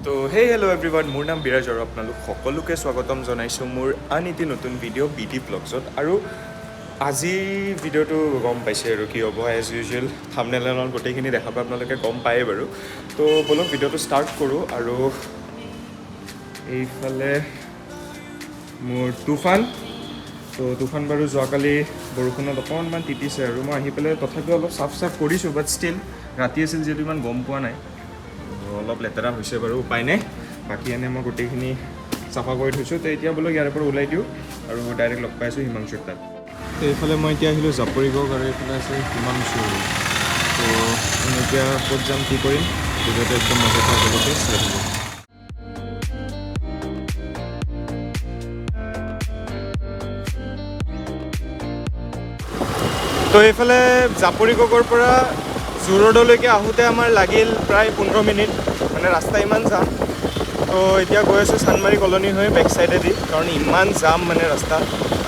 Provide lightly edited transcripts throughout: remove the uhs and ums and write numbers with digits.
তো হেই, hello' everyone, মোৰ নাম বিৰাজ আৰু আপোনালোক সকলোকে স্বাগতম জনাইছোঁ মোৰ আন এটি নতুন ভিডিঅ' বি ডি ব্লগছত। আৰু আজি ভিডিঅ'টো গম পাইছে আৰু কি হ'ব, এজ ইউজুৱেল থামনেলত গোটেইখিনি দেখা পাই আপোনালোকে গম পায়েই বাৰু। তো ব'লক, ভিডিঅ'টো ষ্টাৰ্ট কৰোঁ। আৰু এইফালে মোৰ তুফান। তো তুফান বাৰু যোৱাকালি বৰষুণত অকণমান তিতিছে আৰু মই আহি পেলাই তথাপিও অলপ চাফ চাফ কৰিছোঁ, বাট ষ্টিল ৰাতি আছিল যিহেতু ইমান গম পোৱা নাই, তো অলপ লেতেৰা হৈছে বাৰু, উপায় নাই। বাকী এনে মই গোটেইখিনি চাফা কৰি থৈছোঁ। তো এতিয়া বোলো ইয়াৰ পৰা ওলাই দিওঁ আৰু ডাইৰেক্ট লগ পাই আছোঁ হিমাংশুৰ তাত। তো এইফালে মই এতিয়া আহিলোঁ জাপৰিগোগ আৰু এইফালে আছে হিমাংশু। তো আমি এতিয়া ক'ত যাম, কি কৰিম, ভিডিঅ'টো একদম মজা সকলোকে চাই থাকিব। তো এইফালে জাপৰিগোগৰ পৰা জোৰডলৈকে আহোঁতে আমাৰ লাগিল প্ৰায় 15 মিনিট, মানে ৰাস্তা ইমান জাম। তো এতিয়া গৈ আছোঁ চানমাৰি কলনী হৈ বেক চাইডেদি, কাৰণ ইমান জাম মানে ৰাস্তা।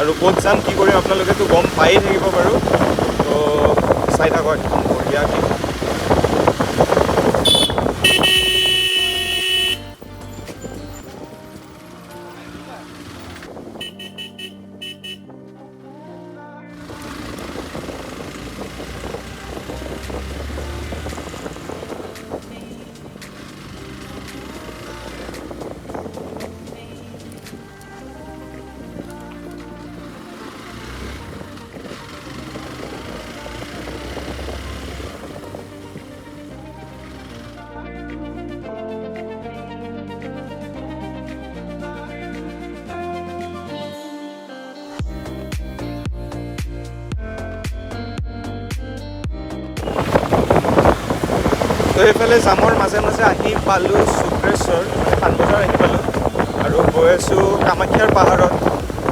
আৰু ক'ত যাম, কি কৰিম, আপোনালোকেতো গম পায়ে থাকিব বাৰু। তো চাই থাকক একদম বঢ়িয়াকৈ। তো এইফালে জামৰ মাজে মাজে আহি পালোঁ শুক্ৰেশ্বৰ, মানে পাণবজাৰ আহি পালোঁ আৰু গৈ আছোঁ কামাখ্যাৰ পাহাৰত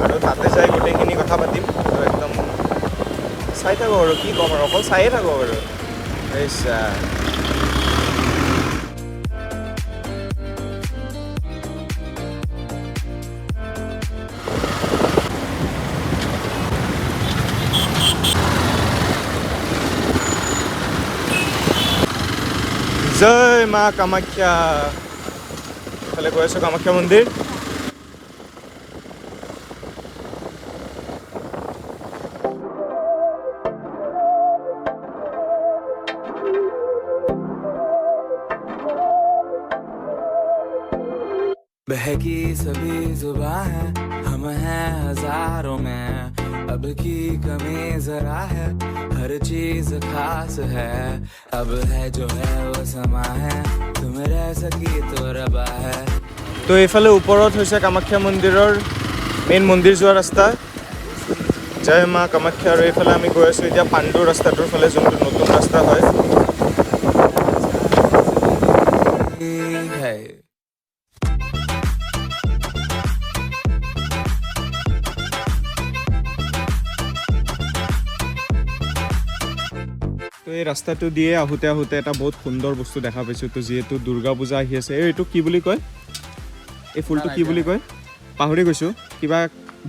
আৰু তাতে যাই গোটেইখিনি কথা পাতিম। তো একদম চাই থাকোঁ আৰু কি ক'ম আৰু, অকল চায়ে থাকোঁ আৰু। ইচ্ছা। জয় মা কামাখ্যা। এইফালে গৈ আছোঁ কামাখ্যা মন্দিৰ। बहकी सभी जुबां है, हम हैं हजारों में, अब की कमी जरा है, हर चीज खास है, अब है जो है वो समा है, तुम रह सकी तो रबा है। তো এইফালে ওপৰত হৈছে কামাখ্যা মন্দিৰৰ মেইন মন্দিৰ যোৱা ৰাস্তা। জয় মা কামাখ্যা। আৰু এইফালে আমি গৈ আছোঁ এতিয়া পাণ্ডু ৰাস্তাটোৰ ফালে, যোনটো নতুন ৰাস্তা হয়। है। তো এই ৰাস্তাটো দিয়ে আহোঁতে আহোঁতে এটা বহুত সুন্দৰ বস্তু দেখা পাইছোঁ। তো যিহেতু দুৰ্গা পূজা আহি আছে, এইটো কি বুলি কয়, এই ফুলটো কি বুলি কয় পাহৰি গৈছোঁ। কিবা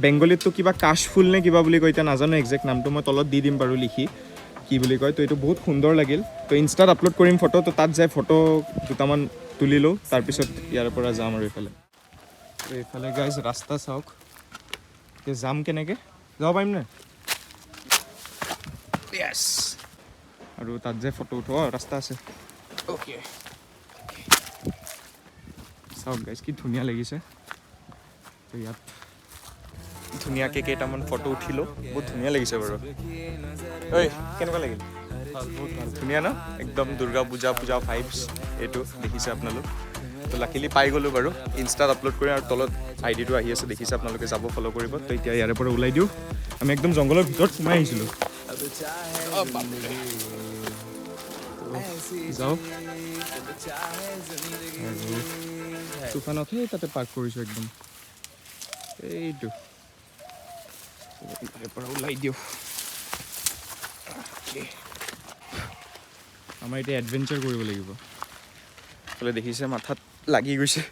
বেংগলীততো কিবা কাশ ফুল নে কিবা বুলি কয়, এতিয়া নাজানো একজেক্ট নামটো, মই তলত দি দিম বাৰু লিখি কি বুলি কয়। তো এইটো বহুত সুন্দৰ লাগিল। তো ইনষ্টাত আপলোড কৰিম ফটো, তো তাত যাই ফটো দুটামান তুলি লওঁ, তাৰপিছত ইয়াৰ পৰা যাম। আৰু এইফালে, তো এইফালে গাইজ ৰাস্তা চাওক। এতিয়া যাম কেনেকৈ, যাব পাৰিম নে? য়েছ। আৰু তাত যে ফটো উঠোৱা ৰাস্তা আছে। অ'কে, চাওক গাইজ, কি ধুনীয়া লাগিছে। তো ইয়াত ধুনীয়াকৈ কেইটামান ফটো উঠিলোঁ, বহুত ধুনীয়া লাগিছে বাৰু। ঐ, কেনেকুৱা লাগিল? বহুত ভাল, ধুনীয়া ন একদম দুৰ্গা পূজা পূজা ভাইবছ এইটো দেখিছে আপোনালোক। তো লাকিলি পাই গ'লোঁ বাৰু। ইনষ্টাত আপলোড কৰিম আৰু তলত আই ডিটো আহি আছে, দেখিছে আপোনালোকে, যাব ফ'ল' কৰিব। তো এতিয়া ইয়াৰে পৰা ওলাই দিওঁ। আমি একদম জংঘলৰ ভিতৰত সোমাই আহিছিলোঁ। অ, বাপৰে। তো যাওঁ আৰু তুফানত সেই তাতে পাৰ্ক কৰিছোঁ একদম এইটো। ইয়াৰে পৰা ওলাই দিওঁ। Okay. আমাৰ এতিয়া এডভেঞ্চাৰ কৰিব লাগিব। এইফালে দেখিছে মাথাত লাগি গৈছে।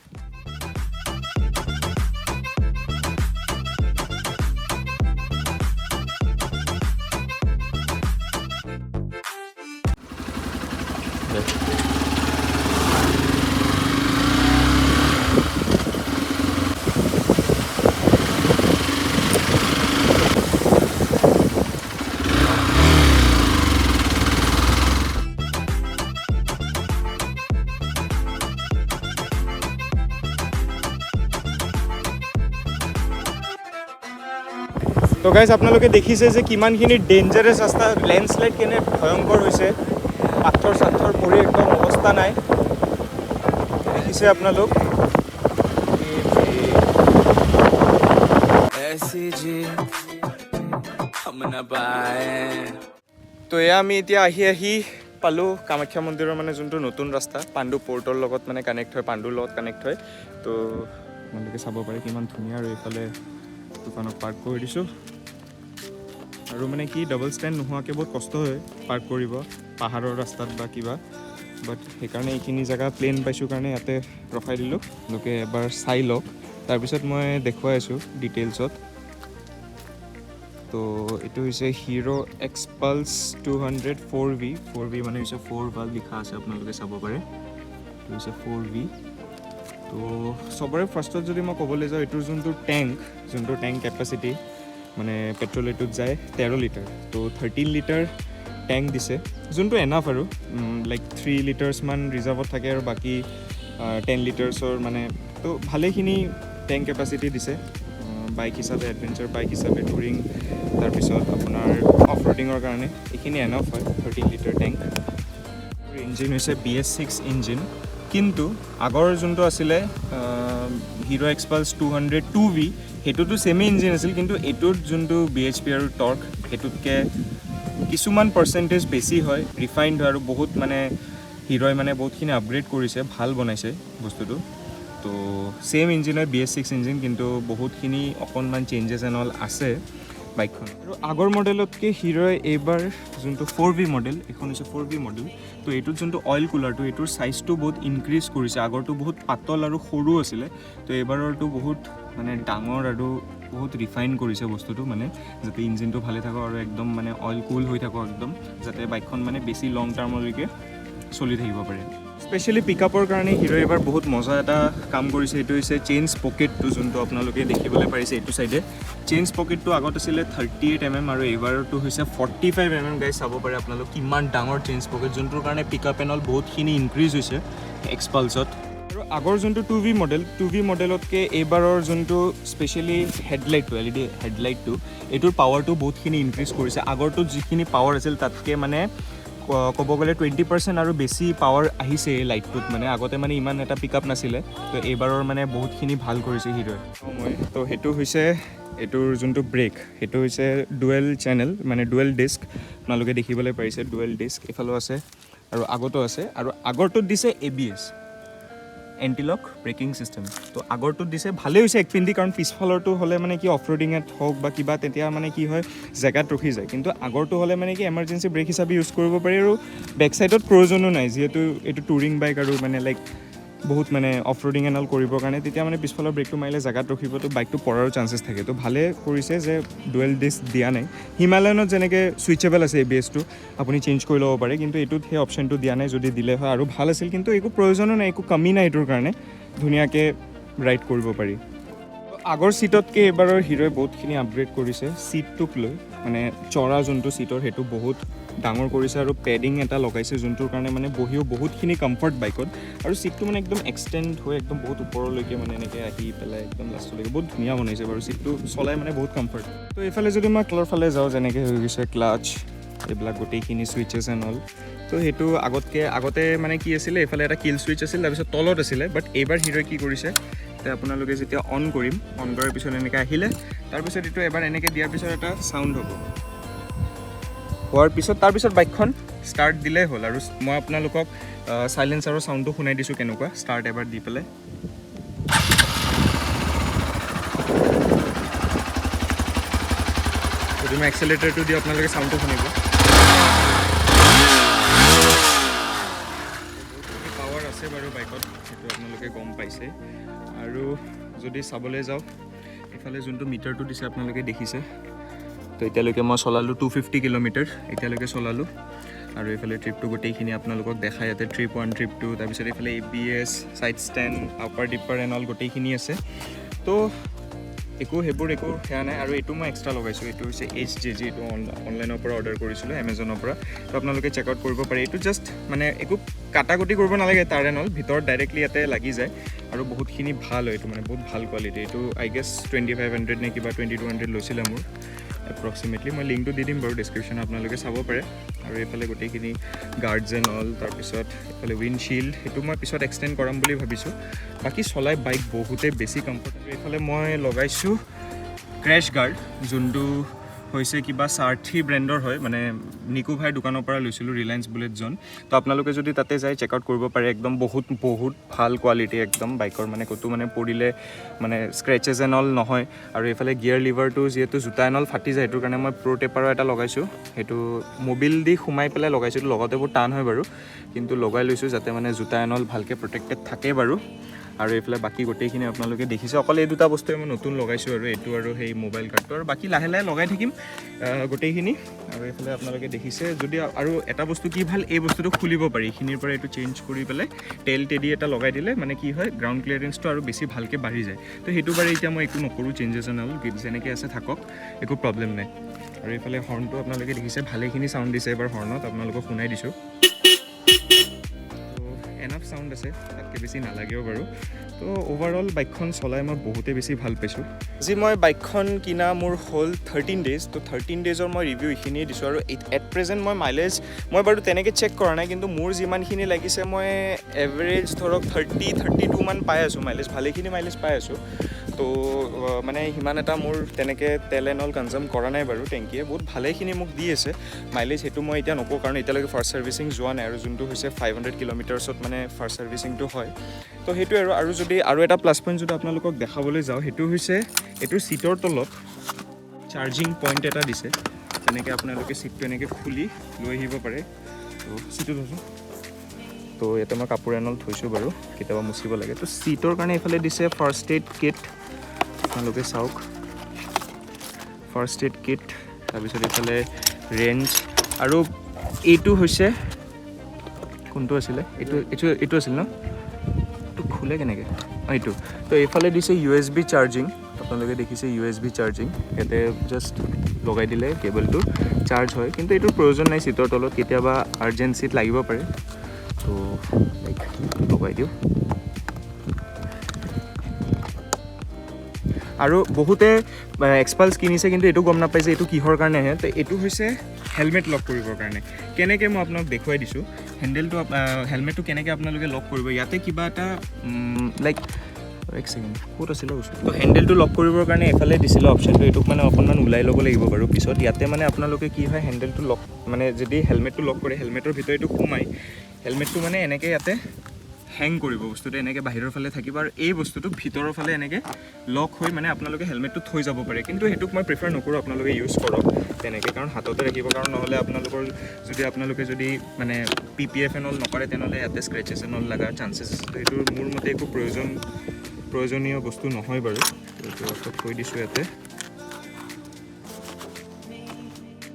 তো গাইজ, আপোনালোকে দেখিছে যে কিমানখিনি ডেঞ্জাৰাছ ৰাস্তা, লেণ্ডশ্লাইড কেনে ভয়ংকৰ হৈছে, পাথৰ চাথৰ পৰি একদম অৱস্থা নাই। দেখিছে আপোনালোক। ऐसी जी हम न पाए। তো এয়া আমি এতিয়া আহি আহি পালোঁ কামাখ্যা মন্দিৰৰ মানে যোনটো নতুন ৰাস্তা, পাণ্ডু পৰ্টৰ লগত মানে কানেক্ট হয়, পাণ্ডুৰ লগত কানেক্ট হয়। তো আপোনালোকে চাব পাৰে কিমান ধুনীয়া। আৰু এইফালে দোকানত পাৰ্ক কৰি দিছোঁ। আৰু মানে কি, ডাবল ষ্টেণ্ড নোহোৱাকৈ বহুত কষ্ট হয় পাৰ্ক কৰিব পাহাৰৰ ৰাস্তাত বা কিবা, বাট সেইকাৰণে এইখিনি জেগা প্লেইন পাইছোঁ কাৰণে ইয়াতে ৰখাই দিলোঁ। লোকে এবাৰ চাই লওক, তাৰপিছত মই দেখুৱাই আছোঁ ডিটেইলছত। তো এইটো হৈছে হিৰ' এক্সপালছ 200 4V। 4V মানে হৈছে ফ'ৰ ভাল্ভ লিখা আছে, আপোনালোকে চাব পাৰে। এইটো হৈছে 4V। তো চবৰে ফাৰ্ষ্টত যদি মই ক'বলৈ যাওঁ, এইটোৰ যোনটো টেংক, যোনটো টেংক কেপাচিটি, মানে পেট্ৰল এইটোত যায় 13 লিটাৰ। তো 13 লিটাৰ টেংক দিছে, যোনটো এনাফ আৰু লাইক 3 লিটাৰ্ছমান ৰিজাৰ্ভত থাকে আৰু বাকী 10 লিটাৰ্ছৰ মানে, তো ভালেখিনি টেংক কেপাচিটি দিছে বাইক হিচাপে, এডভেঞ্চাৰ বাইক হিচাপে, টুৰিং, তাৰপিছত আপোনাৰ অফ ৰোডিঙৰ কাৰণে এইখিনি এনাফ হয় 13 লিটাৰ টেংক। ইঞ্জিন হৈছে BS6 engine, কিন্তু আগৰ যোনটো আছিলে হিৰ' এক্সপালছ 200 2V, সেইটোতো ছেমেই ইঞ্জিন আছিল, কিন্তু এইটোত যোনটো বিএইচপি আৰু টৰ্ক, সেইটোতকৈ কিছুমান পাৰ্চেণ্টেজ বেছি হয়, ৰিফাইণ্ড হয় আৰু বহুত মানে হিৰ'ই মানে বহুতখিনি আপগ্ৰেড কৰিছে, ভাল বনাইছে বস্তুটো। তো ছেইম ইঞ্জিন হয়, BS6 engine, কিন্তু বহুতখিনি অকণমান চেঞ্জেছ এণ্ড অল আছে বাইকখন। আৰু আগৰ মডেলতকৈ হিৰ'ই এইবাৰ যোনটো 4V model, এইখন হৈছে 4V model. তো এইটোত যোনটো অইল কুলাৰটো, এইটোৰ চাইজটো বহুত ইনক্ৰিজ কৰিছে। আগৰটো বহুত পাতল আৰু সৰু আছিলে, তো এইবাৰৰটো বহুত মানে ডাঙৰ আৰু বহুত ৰিফাইন কৰিছে বস্তুটো, মানে যাতে ইঞ্জিনটো ভালে থাকক আৰু একদম মানে অইল কুল হৈ থাকক একদম, যাতে বাইকখন মানে বেছি লং টাৰ্মলৈকে চলি থাকিব পাৰে। স্পেচিয়েলি পিক আপৰ কাৰণে হিৰ' এইবাৰ বহুত মজা এটা কাম কৰিছে। এইটো হৈছে চেইন স্পকেটটো, যোনটো আপোনালোকে দেখিবলৈ পাৰিছে এইটো চাইডে। চেইন স্পকেটটো আগত আছিলে 38 mm আৰু এইবাৰটো হৈছে 45 mm। গাইজ, চাব পাৰে আপোনালোক কিমান ডাঙৰ চেইন স্পকেট, যোনটোৰ কাৰণে পিক আপ এণ্ড অল বহুতখিনি ইনক্ৰিজ হৈছে এক্সপালছত। আৰু আগৰ যোনটো 2V model, 2V মডেলতকৈ এইবাৰৰ যোনটো স্পেচিয়েলি হেডলাইটটো, এলইডি হেডলাইটটো, এইটোৰ পাৱাৰটো বহুতখিনি ইনক্ৰিজ কৰিছে। আগৰটোত যিখিনি পাৱাৰ আছিল, তাতকৈ মানে ক'ব গ'লে 20% আৰু বেছি পাৱাৰ আহিছে এই লাইটটোত। মানে আগতে মানে ইমান এটা পিক আপ নাছিলে, তো এইবাৰৰ মানে বহুতখিনি ভাল কৰিছে হিৰ'ই। মই তো সেইটো হৈছে এইটোৰ যোনটো ব্ৰেক, সেইটো হৈছে ডুৱেল চেনেল, মানে ডুৱেল ডিস্ক। আপোনালোকে দেখিবলৈ পাৰিছে ডুৱেল ডিস্ক, এইফালেও আছে আৰু আগতো আছে। আৰু আগৰটোত দিছে এবিএছ, এণ্টিলক ব্ৰেকিং ছিষ্টেম। তো আগৰটোত দিছে, ভালেই হৈছে একপিন্দি, কাৰণ পিছফালৰটো হ'লে মানে কি, অফ ৰোডিঙত হওক বা কিবা, তেতিয়া মানে কি হয়, জেগাত ৰখি যায়। কিন্তু আগৰটো হ'লে মানে কি, এমাৰ্জেঞ্চি ব্ৰেক হিচাপে ইউজ কৰিব পাৰি আৰু বেক চাইডত প্ৰয়োজনো নাই, যিহেতু এইটো টুৰিং বাইক আৰু মানে লাইক বহুত মানে অফ ৰোডিং এণ্ড অল কৰিবৰ কাৰণে তেতিয়া মানে পিছফালৰ ব্ৰেকটো মাৰিলে জেগাত ৰখিব, তো বাইকটো পৰাৰো চান্সেছ থাকে। তো ভালে কৰিছে যে ডুৱেল ডিস্ক দিয়া নাই। হিমালয়নত যেনেকৈ চুইচেবল আছে এবিএছটো, আপুনি চেঞ্জ কৰি ল'ব পাৰে, কিন্তু এইটোত সেই অপশ্যনটো দিয়া নাই। যদি দিলে হয় আৰু ভাল আছিল, কিন্তু একো প্ৰয়োজনো নাই, একো কমি নাই এইটোৰ কাৰণে, ধুনীয়াকৈ ৰাইড কৰিব পাৰি। আগৰ ছিটতকৈ এইবাৰৰ হিৰ'ই বহুতখিনি আপগ্ৰেড কৰিছে ছিটটোক লৈ। মানে চৰা যোনটো ছিটৰ, সেইটো বহুত ডাঙৰ কৰিছে আৰু পেডিং এটা লগাইছে, যোনটোৰ কাৰণে মানে বহিও বহুতখিনি কমফৰ্ট বাইকত। আৰু ছিটটো মানে একদম এক্সটেণ্ড হৈ একদম বহুত ওপৰলৈকে মানে এনেকৈ আহি পেলাই একদম লাষ্টলৈকে বহুত ধুনীয়া বনাইছে বাৰু। ছিটটো চলাই মানে বহুত কমফৰ্ট। তো এইফালে যদি মই তলৰ ফালে যাওঁ, যেনেকৈ হৈ গৈছে ক্লাচ, এইবিলাক গোটেইখিনি চুইচেছ এণ্ড অল। তো সেইটো আগতকৈ, আগতে মানে কি আছিলে, এইফালে এটা কিল চুইচ আছিল, তাৰপিছত তলত আছিলে। বাট এইবাৰ হিৰ'ই কি কৰিছে, এতিয়া আপোনালোকে যেতিয়া অন কৰিম, অন কৰাৰ পিছত এনেকৈ আহিলে, তাৰপিছত এইটো এবাৰ এনেকৈ দিয়াৰ পিছত এটা চাউণ্ড হ'ব। হোৱাৰ পিছত তাৰপিছত বাইকখন ষ্টাৰ্ট দিলেই হ'ল। আৰু মই আপোনালোকক চাইলেঞ্চাৰৰ চাউণ্ডটো শুনাই দিছোঁ কেনেকুৱা, ষ্টাৰ্ট এবাৰ দি পেলাই। যদি মই এক্সেলেটাৰটো দিওঁ, আপোনালোকে চাউণ্ডটো শুনিব। বহুতখিনি পাৱাৰ আছে বাৰু বাইকত, সেইটো আপোনালোকে গম পাইছে। আৰু যদি চাবলৈ যাওঁ, এইফালে যোনটো মিটাৰটো দিছে আপোনালোকে দেখিছে। তো এতিয়ালৈকে মই চলালোঁ 250 কিলোমিটাৰ এতিয়ালৈকে চলালোঁ। আৰু এইফালে ট্ৰিপটো গোটেইখিনি আপোনালোকক দেখাই ইয়াতে ট্ৰিপ 1, ট্ৰিপ 2, তাৰপিছত এইফালে ABS, side stand, upper dipper and all গোটেইখিনি আছে। তো একো সেইবোৰ একো সেয়া নাই। আৰু এইটো মই এক্সট্ৰা লগাইছোঁ, এইটো হৈছে এইচজেজি। এইটো অনলাইনৰ পৰা অৰ্ডাৰ কৰিছিলোঁ, এমেজনৰ পৰা। তো আপোনালোকে চেক আউট কৰিব পাৰে। এইটো জাষ্ট মানে একো কাটা কুটি কৰিব নালাগে তাৰ এণ্ড অল, ভিতৰত ডাইৰেক্টলি ইয়াতে লাগি যায় আৰু বহুতখিনি ভাল হয়। এইটো মানে বহুত ভাল কোৱালিটি। এইটো I guess 2500 নে কিবা 2200 লৈছিলে মোৰ। এপ্ৰক্সিমেটলি। মই লিংকটো দি দিম বাৰু ডিছক্ৰিপশ্যনত, আপোনালোকে চাব পাৰে। আৰু এইফালে গোটেইখিনি গাৰ্ডছ এণ্ড অল, তাৰপিছত এইফালে উইণ্ডশ্বিল্ড, সেইটো মই পিছত এক্সটেণ্ড কৰাম বুলি ভাবিছোঁ। বাকী চলাই বাইক বহুতেই বেছি কমফৰ্ট। আৰু এইফালে মই লগাইছোঁ ক্ৰেছ গাৰ্ড, যোনটো হৈছে কিবা সাৰ্থী ব্ৰেণ্ডৰ হয়, মানে নিকু ভাইৰ দোকানৰ পৰা লৈছিলোঁ, ৰিলায়েন্স বুলেট জ'ন। তো আপোনালোকে যদি তাতে যায়, চেক আউট কৰিব পাৰে। একদম বহুত বহুত ভাল কোৱালিটি একদম বাইকৰ, মানে ক'তো মানে পৰিলে মানে স্ক্ৰেচেছ এণ্ড অল নহয়। আৰু এইফালে গিয়াৰ লিভাৰটো যিহেতু জোতা এণ্ড অল ফাটি যায়, সেইটোৰ কাৰণে মই প্ৰ' টেপাৰৰ এটা লগাইছোঁ। সেইটো মবিল দি সোমাই পেলাই লগাইছোঁ। এইটো লগতে বহুত টান হয় বাৰু, কিন্তু লগাই লৈছোঁ যাতে মানে জোতা এণ্ড অল ভালকৈ প্ৰটেক্টেড থাকে বাৰু। আৰু এইফালে বাকী গোটেইখিনি আপোনালোকে দেখিছে। অকল এই দুটা বস্তুৱে মই নতুন লগাইছোঁ আৰু এইটো আৰু সেই মোবাইল কাৰ্ডটো, আৰু বাকী লাহে লাহে লগাই থাকিম গোটেইখিনি। আৰু এইফালে আপোনালোকে দেখিছে যদি, আৰু এটা বস্তু কি ভাল, এই বস্তুটো খুলিব পাৰি এইখিনিৰ পৰা। এইটো চেঞ্জ কৰি পেলাই তেল টেডি এটা লগাই দিলে মানে কি হয়, গ্ৰাউণ্ড ক্লিয়াৰেঞ্চটো আৰু বেছি ভালকৈ বাঢ়ি যায়। তো সেইটো বাৰু এতিয়া মই একো নকৰোঁ চেঞ্জেছ এণ্ড অল, যেনেকৈ আছে থাকক, একো প্ৰব্লেম নাই। আৰু এইফালে হৰ্ণটো আপোনালোকে দেখিছে, ভালেখিনি চাউণ্ড দিছে। এবাৰ হৰ্ণত আপোনালোকক শুনাই দিছোঁ। এনাফ চাউণ্ড আছে, তাতকৈ বেছি নালাগেও বাৰু। তো অ'ভাৰঅল বাইকখন চলাই মই বহুতেই বেছি ভাল পাইছোঁ। আজি মই বাইকখন কিনা মোৰ হ'ল 13 ডেইজ। তো 13 ডেইজৰ মই ৰিভিউ এইখিনিয়ে দিছোঁ। আৰু এট প্ৰেজেণ্ট মই মাইলেজ মই বাৰু তেনেকৈ চেক কৰা নাই, কিন্তু মোৰ যিমানখিনি লাগিছে, মই এভাৰেজ ধৰক 30, 32 মান পাই আছোঁ মাইলেজ, ভালেখিনি মাইলেজ পাই আছোঁ। তো মানে সিমান এটা মোৰ তেনেকৈ তেল এণ্ড অল কনজিউম কৰা নাই বাৰু। টেংকিয়ে বহুত ভালেখিনি মোক দি আছে মাইলেজ। সেইটো মই এতিয়া নকওঁ, কাৰণ এতিয়ালৈকে ফাৰ্ষ্ট ছাৰ্ভিচিং যোৱা নাই আৰু যোনটো হৈছে 500 কিলোমিটাৰ্ছত মানে ফাৰ্ষ্ট ছাৰ্ভিচিংটো হয়। তো সেইটোৱে আৰু। আৰু যদি আৰু এটা প্লাছ পইণ্ট যদি আপোনালোকক দেখাবলৈ যাওঁ, সেইটো হৈছে এইটোৰ ছিটৰ তলত চাৰ্জিং পইণ্ট এটা দিছে। তেনেকৈ আপোনালোকে ছিটটো এনেকৈ খুলি লৈ আহিব পাৰে। তো ছিটটো থৈছোঁ, তো ইয়াতে মই কাপোৰ এনল থৈছোঁ বাৰু, কেতিয়াবা মুচিব লাগে। তো ছিটৰ কাৰণে এইফালে দিছে ফাৰ্ষ্ট এইড কিট, আপোনালোকে চাওক, ফাৰ্ষ্ট এইড কিট। তাৰপিছত এইফালে ৰেঞ্চ। আৰু এইটো হৈছে, কোনটো আছিলে এইটো? এইটো আছিল ন? এইটো খোলে কেনেকৈ? অঁ, এইটো। তো এইফালে দিছে USB charging. আপোনালোকে দেখিছে USB charging. ইয়াতে জাষ্ট লগাই দিলে কেবলটো চাৰ্জ হয়। কিন্তু এইটোৰ প্ৰয়োজন নাই ছিটৰ তলত, কেতিয়াবা আৰ্জেঞ্চিত লাগিব পাৰে। তো লাইক লগাই দিওঁ। আৰু বহুতে এক্সপালছ কিনিছে, কিন্তু এইটো গম নাপায় যে এইটো কিহৰ কাৰণে আহে। তো এইটো হৈছে হেলমেট লক কৰিবৰ কাৰণে। কেনেকৈ মই আপোনাক দেখুৱাই দিছোঁ। হেণ্ডেলটো, হেলমেটটো কেনেকৈ আপোনালোকে লক কৰিব, ইয়াতে কিবা এটা লাইক, এক ছেকেণ্ড, ক'ত আছিলে বস্তুটো? তো হেণ্ডেলটো লক কৰিবৰ কাৰণে এইফালে দিছিলে অপশ্যনটো। এইটোক মানে অকণমান ওলাই ল'ব লাগিব বাৰু পিছত। ইয়াতে মানে আপোনালোকে কি হয়, হেণ্ডেলটো লক, মানে যদি হেলমেটটো লক কৰে, হেলমেটৰ ভিতৰত এইটো সোমাই হেলমেটটো মানে এনেকৈ ইয়াতে হেং কৰিব। বস্তুটো এনেকৈ বাহিৰৰ ফালে থাকিব আৰু এই বস্তুটো ভিতৰৰ ফালে এনেকৈ লক হৈ মানে আপোনালোকে হেলমেটটো থৈ যাব পাৰে। কিন্তু সেইটোক মই প্ৰিফাৰ নকৰোঁ আপোনালোকে ইউজ কৰক তেনেকৈ, কাৰণ হাততে ৰাখিব। কাৰণ নহ'লে আপোনালোকৰ যদি আপোনালোকে যদি মানে PPF and all নকৰে, তেনেহ'লে ইয়াতে স্ক্ৰেচেছ এণ্ড অল লগাৰ চান্সেছ আছে। তো সেইটো মোৰ মতে একো প্ৰয়োজনীয় বস্তু নহয় বাৰু। এইটো আকৌ থৈ দিছোঁ ইয়াতে।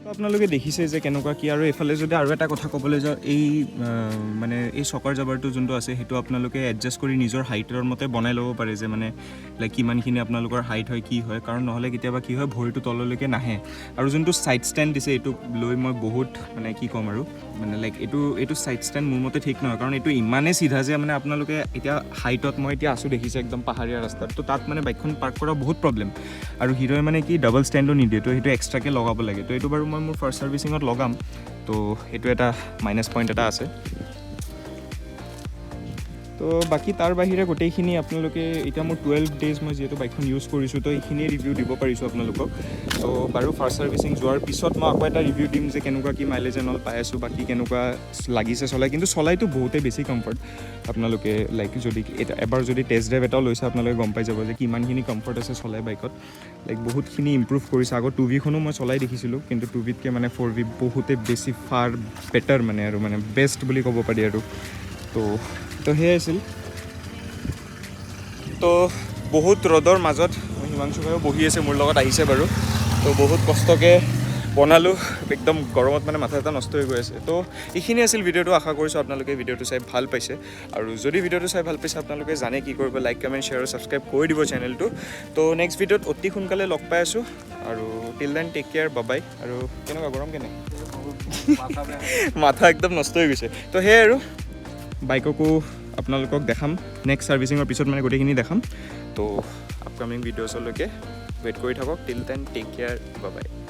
তো আপোনালোকে দেখিছে যে কেনেকুৱা কি। আৰু এইফালে যদি আৰু এটা কথা ক'বলৈ যাওঁ, এই মানে এই চকাৰ জাবাৰটো যোনটো আছে, সেইটো আপোনালোকে এডজাষ্ট কৰি নিজৰ হাইটৰ মতে বনাই ল'ব পাৰে যে মানে লাইক কিমানখিনি আপোনালোকৰ হাইট হয়, কি হয়। কাৰণ নহ'লে কেতিয়াবা কি হয়, ভৰিটো তললৈকে নাহে। আৰু যোনটো ছাইড ষ্টেণ্ড দিছে, এইটোক লৈ মই বহুত মানে কি ক'ম আৰু, মানে লাইক এইটো ছাইড ষ্টেণ্ড মোৰ মতে ঠিক নহয়, কাৰণ এইটো ইমানেই চিধা যে মানে আপোনালোকে এতিয়া হাইটত মই এতিয়া আছোঁ, দেখিছে, একদম পাহাৰীয়া ৰাস্তাত। তো তাত মানে বাইকখন পাৰ্ক কৰা বহুত প্ৰব্লেম। আৰু হিৰ'ই মানে কি ডাবল ষ্টেণ্ডো নিদিয়ে, তো সেইটো এক্সট্ৰাকৈ লগাব লাগে। তো এইটো বাৰু মই মোৰ ফাৰ্ষ্ট ছাৰ্ভিচিঙত লগাম। তো সেইটো এটা মাইনাছ পইণ্ট এটা আছে। তো বাকী তাৰ বাহিৰে গোটেইখিনি আপোনালোকে, এতিয়া মোৰ 12 ডেইজ মই যিহেতু বাইকখন ইউজ কৰিছোঁ, তো এইখিনিয়ে ৰিভিউ দিব পাৰিছোঁ আপোনালোকক। তো বাৰু ফাৰ্ষ্ট ছাৰ্ভিচিং যোৱাৰ পিছত মই আকৌ এটা ৰিভিউ দিম যে কেনেকুৱা কি মাইলেজ এণ্ড অল পাই আছোঁ, বাকী কেনেকুৱা লাগিছে চলাই। কিন্তু চলাইতো বহুতেই বেছি কমফৰ্ট। আপোনালোকে লাইক যদি এবাৰ যদি টেষ্ট ড্ৰাইভ এটাও লৈছে, আপোনালোকে গম পাই যাব যে কিমানখিনি কমফৰ্ট আছে চলাই বাইকত। লাইক বহুতখিনি ইম্প্ৰুভ কৰিছে। আগত 2Vখনো মই চলাই দেখিছিলোঁ, কিন্তু 2Vতকৈ মানে 4V বহুতেই বেছি ফাৰ বেটাৰ, মানে আৰু মানে বেষ্ট বুলি ক'ব পাৰি আৰু। তো সেয়াই আছিল। তো বহুত ৰ'দৰ মাজত হিমাংশু ভাইও বহি আছে মোৰ লগত, আহিছে বাৰু। তো বহুত কষ্টকৈ বনালোঁ, একদম গৰমত মানে মাথা এটা নষ্ট হৈ গৈ আছে। তো এইখিনি আছিল ভিডিঅ'টো। আশা কৰিছোঁ আপোনালোকে ভিডিঅ'টো চাই ভাল পাইছে। আৰু যদি ভিডিঅ'টো চাই ভাল পাইছে, আপোনালোকে জানে কি কৰিব, লাইক, কমেণ্ট, শ্বেয়াৰ আৰু ছাবস্ক্ৰাইব কৰি দিব চেনেলটো। তো নেক্সট ভিডিঅ'ত অতি সোনকালে লগ পাই আছোঁ আৰু till then take care, bye bye। আৰু কেনেকুৱা গৰম, কেনে মাথা একদম নষ্ট হৈ গৈছে। তো সেয়াই আৰু, বাইককো আপোনালোকক দেখাম নেক্সট ছাৰ্ভিচিঙৰ পিছত, মানে গোটেইখিনি দেখাম। তো আপকামিং ভিডিঅ'ছলৈকে ৱেইট কৰি থাকক। Till then take care, bye bye।